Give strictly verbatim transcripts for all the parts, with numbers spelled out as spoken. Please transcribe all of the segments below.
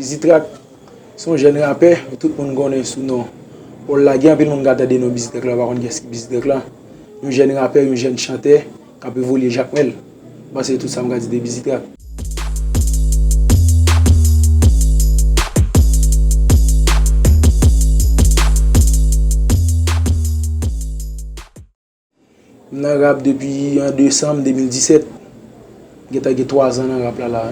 Bizitrak, se yon jèn rapè, tout moun konnen sou non Paul Laguerre, anpil moun ka tande non Bizitrak la, yo pa konn kiyès ki Bizitrak la. Yon jèn rapè, yon jèn chantè k ap evolye Jakmèl. M panse tout sa m ka di de Bizitrak. M nan rap depi an desanm de mil disèt. M gentan gen twa zan nan rap la la.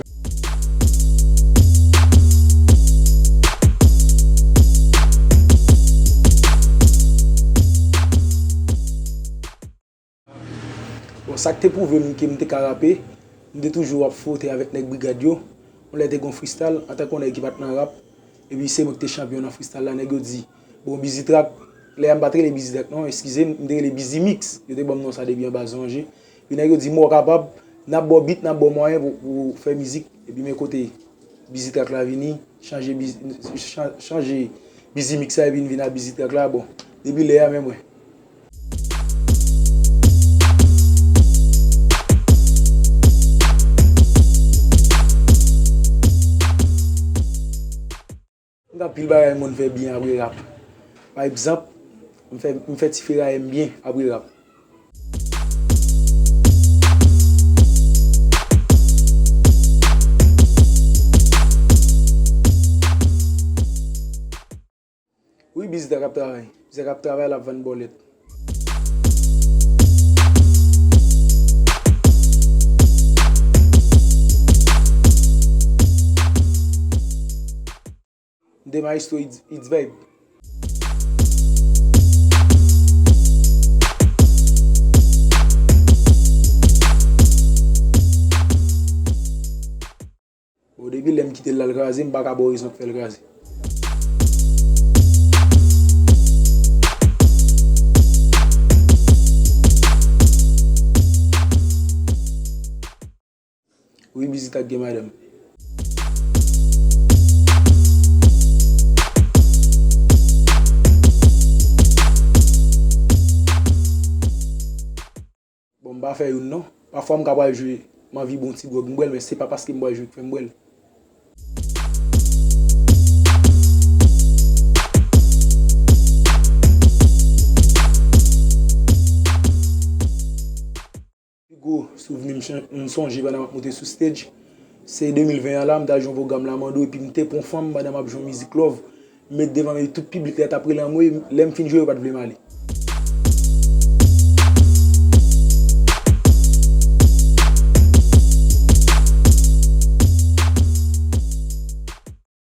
Bon, sa k te pwouve m ke m te ka rape, m te toujou ap fwote avèk nèg Brigad yo. Yon lè te gen yon freestyle, antanke yon nèg ki pa t nan rap, epi se mwen ki te chanpyon nan freestyle la, nèg yo di, bon, Bizitrak, lè a m pa t rele Bizitrak non, eskize m, m te rele Bizimix. Yo te ban m non sa depi anba Zonje. Epi nèg yo di, mwen w kapab, n ap ba w beat, n ap ba w mwayen pou, pou w fè mizik. Epi men kote Bizitrak la vini, chanje Biz-, chan-, chanje Bizimix la epi n vin a Bizitrak la, bon. Depi lè a, men mwen. M gen anpil bagay m konn fè byen apre rap. Pa egzanp, m fè, m fè ti feraye m byen apre rap. Wi, Bizitrak ap travay. Bizitrak ap travay, l ap vann bòlèt. M te maestro It's, It's Vibe. Bon, depi lè m kite l al kraze, m pa ka ba w rezon k fè l kraze. Wi, Bizitrak gen madanm. Bon, m pa fè youn non. Pafwa m ka pral jwe, m anvi bon ti gwòg m bwè l, men se pa paske m pral jwe k fè m bwè l. Pi gwo souvni m chan-, m sonje pandan m ap monte sou stage, se de mil ven an la, m t al jwe yon pwogram Lamando, epi m te pran yon fanm pandan m ap jwe yon mizik love. M met devan men tout piblik la t ap rele anmwey, lè m fin jwe, yo pa t vle m ale.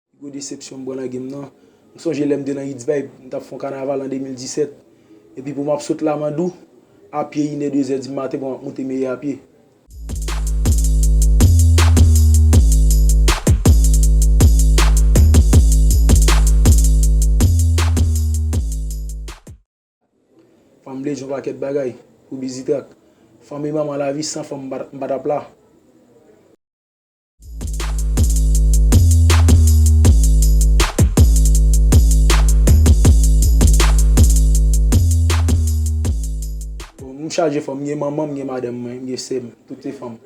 Pi gwo desepsyon m pran nan game nan, m sonje lè m te nan It's Vibe, m t ap fè yon kanaval an de mil disèt. Epi pou m ap sot Lamando, apye, inè, dezè di maten, pou m ap monte Meyè apye. Fanm vle di yon pakèt bagay pou Bizitrak. Fanm e manman lavi, san fanm m pa, m pa t ap la. Bon, m chaje fanm, m gen manman m, m gen madanm mwen, m gen sè m, tout se fanm.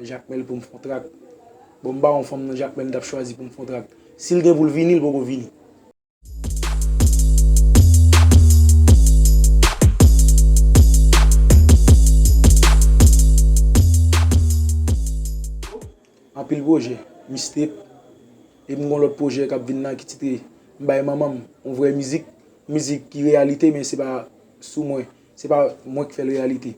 Jakmèl pou m fè yon trak. Bon, m pa yon fanm nan Jakmèl m t ap chwazi pou m fè yon trak. Si l gen pou l vini, l poko vini. Anpil pwojè, mixtape, epi m gon lòt pwojè k ap vin la ki titre M bay manman m yon vrè mizik, mizik ki reyalite, men se pa sou mwen, se pa mwen k fè l reyalite.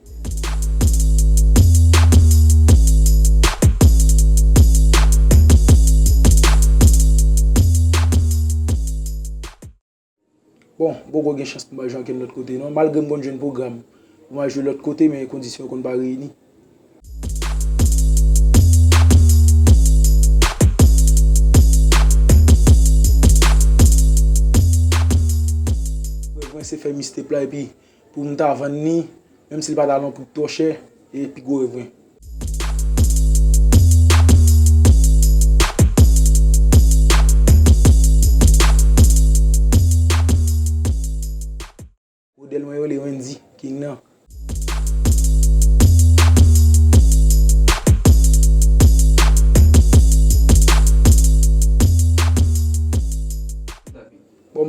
Bon, m poko gen chans pou m al jwe ankenn lòt kote non, malgre m konn jwenn pwogram pou m al jwe lòt kote, men kondisyon yo konn pa reyini. Rèv mwen se fè mixtape la epi pou m ta vann li, menm si l pa t al yon pri twò chè, e pi gwo rèv mwen.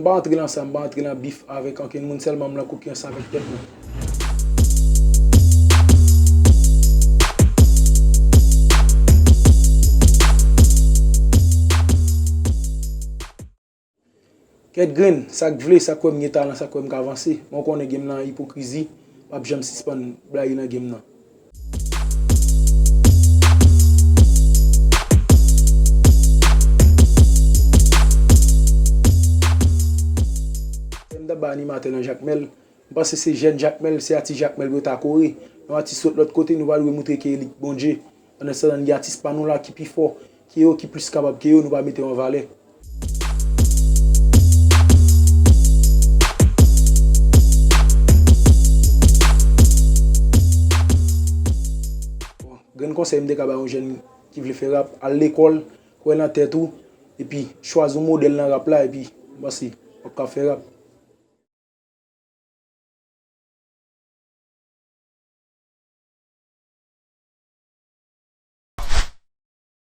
M pa antre nan sa, m pa antre nan bif avèk ankenn moun, sèlman m nan konkiranse avèk tèt mwen. Kèt grenn, sa k vle, sa k kwè m gen talan, sa k kwè m ka vanse. Men w konnen game nan ipokrizi p ap janm sispann blayi nan game nan. M t ap bay animatè nan Jakmèl, m panse se jèn Jakmèl, se atis Jakmèl pou yo ta kore. Yon atis sot lòt kote, nou pa dwe moutre ke li k Bondye. Pandansetan, gen atis pa nou la ki pi fò ke yo, ki plis kapab ke yo, nou pa mete yo an valè. Bon, grenn konsèy m te ka bay yon jèn ki vle fè rap, al lekòl, kwè nan tèt ou, epi chwazi yon modèl nan rap la, epi m panse w ap ka fè rap.